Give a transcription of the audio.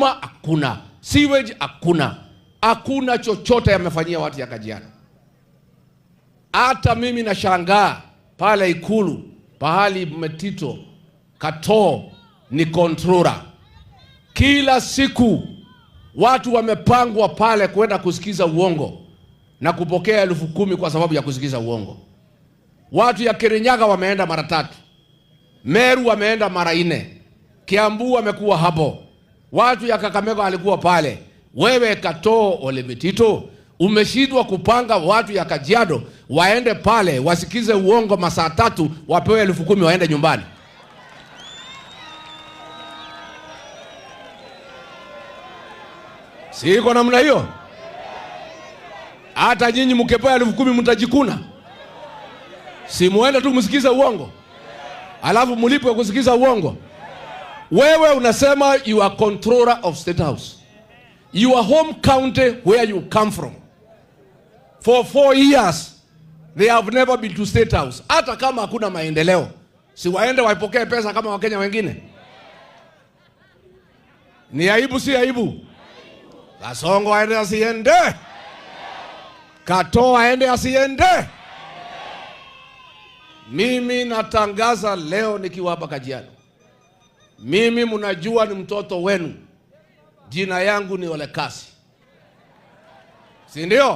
Stima hakuna, sewage hakuna, hakuna chochote yamefanyia watu ya Kajiado. Hata mimi nashangaa pale Ikulu, pahali Metito Katoo ni controller. Kila siku watu wamepangwa pale kwenda kusikiza uongo na kupokea 10,000 kwa sababu ya kusikiza uongo. Watu ya Kirinyaga wameenda mara 3, Meru wameenda mara 4, Kiambu wamekuwa hapo, watu ya Kakamega walikuwa pale. Wewe Katoo Ole Metito umeshindwa kupanga watu ya Kajiado waende pale wasikize uongo masaa 3, wapewe 10,000 waende nyumbani. Si iko namna hiyo? Hata nyinyi mkipewa 10,000 mtajikuna. Si muende tu msikize uongo, alafu mlipwe kusikiza uongo. Wewe unasema you are controller of State House. Your home county where you come from. For 4 years they have never been to State House. Hata kama hakuna maendeleo, si waende waipokee pesa kama Wakenya wengine? Ni aibu, si aibu? Kasongo aende asiende? Katoo aende asiende? Mimi natangaza leo nikiwa hapa Kajiado. Mimi mnajua ni mtoto wenu. Jina yangu ni Ole Kasi. Si ndio?